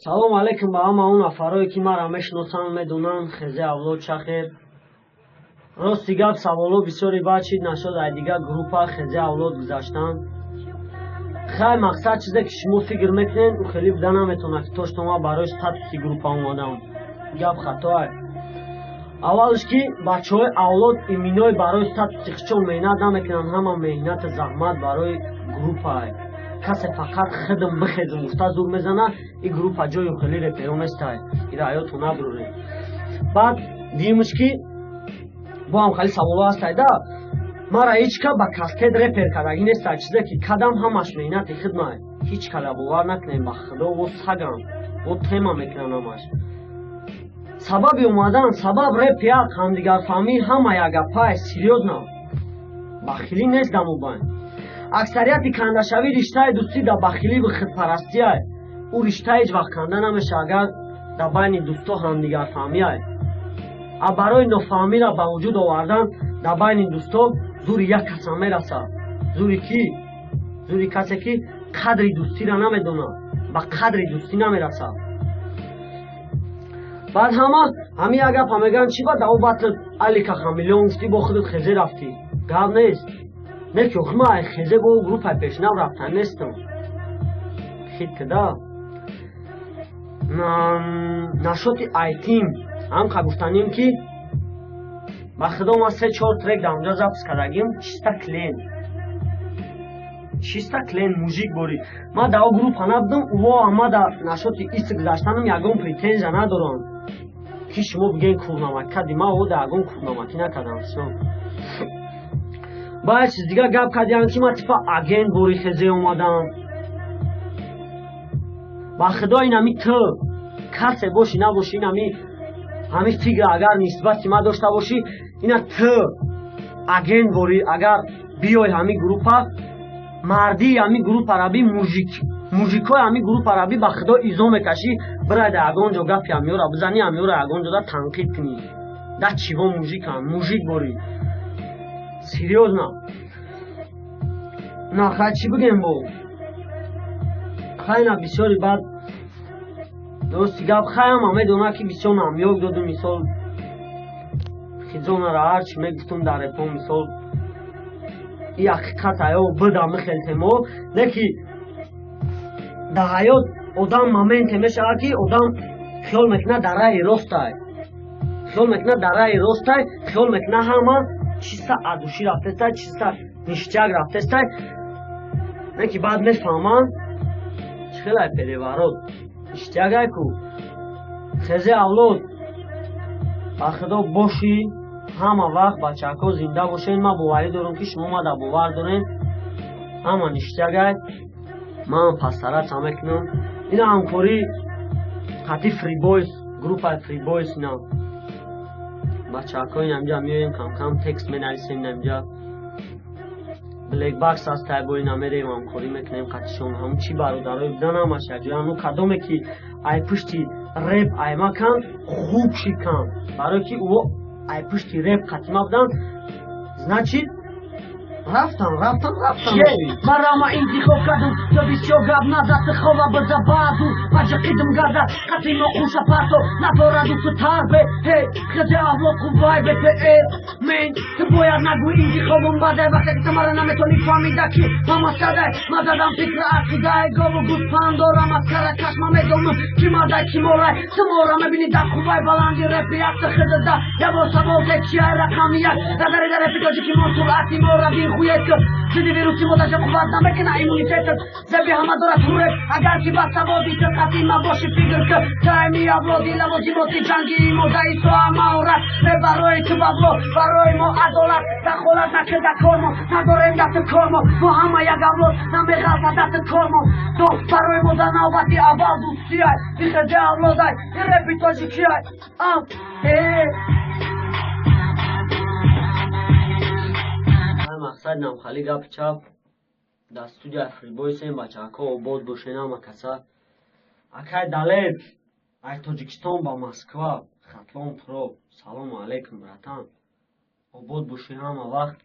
Салому алейкум ба ҳама он нафарое, ки маро мешиносанд, медонанд. Хезе Авлод, чахер. Рости гап, саволо бисёре баъд чид нашуд, ай дигар группа Хезе Авлод гузаштан. Хай, мақсад, чизе ки шумо фикр мекунед, ӯ хеле буда наметавонад, ки то что ман барои статуси группа омадам. Гап хатоай. Аввалш, ки бачаҳои Авлод иминой барои статуси хичон меҳнат намекунанд, ҳама меҳнату заҳмат барои группаай. Касе фақат хидм бихезм гуфта зур мезана, и группа ҷои хеле реперо нестай, ира ҳаёту набурорем. Баъд дуюмш, ки бо ҳам хеле саволо ҳастай да, мара ҳеҷ ка ба кастет репер кардагӣ нестай. Чизе ки кадам, ҳамаш меҳнати хидмай. Ҳеҷ када бовар накунем, ба худо, во сагам во тема мекунанд ҳамаш. Сабаби омадан, сабаб реп як, ҳамдигарфаҳмӣ, ҳама як гапай, серьёзно, бахилӣ нест дар мобайн. Аксарияти кандашавӣ риштаи дӯстӣ дар бахилӣ худпарастиай. Ӯ ришта ҳеҷ вақт канда намешавад, агар дар байни дӯсто ҳамдигарфаҳмиай. А барои нофаҳмиро ба вуҷуд овардан дар байни дӯсто зури як каса мерасад. Зури кӣ? Зури касе, ки қадри дӯстиро намедонад, ба қадри дӯстӣ намерасад. Баъд ҳама ҳамин як гапа мегӯянд: чӣ ба дао батл Алика Хамелеон гуфтӣ, бо худат Хезе рафтӣ? Гап нест, не ки охи ман Хезе бо группаи пешнав рафтан нестам. Хит кида нашоти айтим ҳам қа гуфтанем, ки ба худо, ман се чор трек дар онҷа запись кардагим, чиста клен, чиста клен, мужик борӣ. Ман дар о группа набудам, ӯво ама дар нашоти ист гузаштанам ягон претензия надорам, ки шумо бигӯен курнамак кардӣ. Ман о дар ягон курнамакӣ накардам. Всё. Баъд чиз дигар гап кардиям, ки ман типа агент бори Хезе омадам. Ба худо, инами ту касе бошӣ набошӣ, инами ҳамин фикр агар нисбати ман дошта бошӣ, ина ту агент борӣ агар биёй ҳамин группа, мардии ҳамин группа раби, мужик, мужикои ҳамин группа раби, ба худо, изо мекашӣ, бирай да ягон ҷо гапи ҳамёра бизанӣ, ҳамёра ягон ҷода танқид кунӣ. Да чиво мужикам, мужик борӣ, серьёзно. На, хай, чӣ бигем бо? Хай, на, бисёри баъд, рости гап, хай, ҳама медонад, ки бисёр намёк додум. Мисол, хизонара ҳарчи мегуфтум дар репо, мисол, и ҳақиқат аё буда михел темо. Не ки дар ҳаёт одам моменте мешавад, ки одам хиёл мекунад дар раҳи ростай, хиёл мекунад дар раҳи ростай, хиёл мекунад ҳама чиста адушӣ рафтестай, чиста ништяк рафтестай. Не ки баъд мефаҳманд, чӣ хелай переворот, ништякай ку. Хезе Авлод, ба худо, бошӣ ҳама вақт, бачаҳако, зинда бошед. Ман боварӣ дорам, ки шумо мада бовар доред, ҳама ништякай. Ман пастараца мекунам. Ина ҳамкорӣ қати Фрибойс, группаи Фрибойс. Ина бачаҳако инамҷа меоем, камкам текст менависем. Инамҷа Блекбакс аст, бо ина мерем, ҳамкорӣ мекунем қатишон. Ҳамун чӣ бародарое будан, ҳамаш якҷоя. Ну, кадоме ки ай пушти реп аймакан, хуб шикан, барое ки ӯ ай пушти реп қатима будан, значит, рафтан, рафтан, рафтан. Марама интихоб кардам, то бисёр гап назад, хова биза баъду маҷақидим гарда қатри ноқуша парто надораду ту тарбе. Ҳе, Хезе Авлод, хубай бте мен ту бояд нагӯи интихобум бадай, вақте ки ту мара наметонӣ фаҳмида, ки ҳама садай ма задам фикри ақидаи гову гӯспанд дорам аз каракаш. Ма медонам, ки мардай, ки молай. Ту мора мебинӣ дар хубай баланди репи якта хидада. Ябор савол те чиай рақами як надари дар репи тоҷики мо, суръати мора бихӯед, ки зидди вируси мо даша қувват намекуна иммунитетат зеби ҳама дорад ҳурреп. Агар ки ба саводи ту қатима боши, фикр ки тайми авлоди лавозимоти ҷанги мо даи соа маҳорат не барои ту бабло, барои мо адолат. Дахолат накарда кормо надорем дасти кормо, мо ҳама як авлод, намеғалта дасти кормо. То барои мо дар навбати аввал дӯстиай. Ихезе Авлодай, и репи тоҷикиай. Э Мақсад намхали гапи чап, дар студияи Фрибойсем. Бачаҳако, обод бошен ҳама каса. Акай Далер, ай Тоҷикистон ба Москва, Хатлон Про, салому алейкум, братан, обод бошӣ ҳама вақт.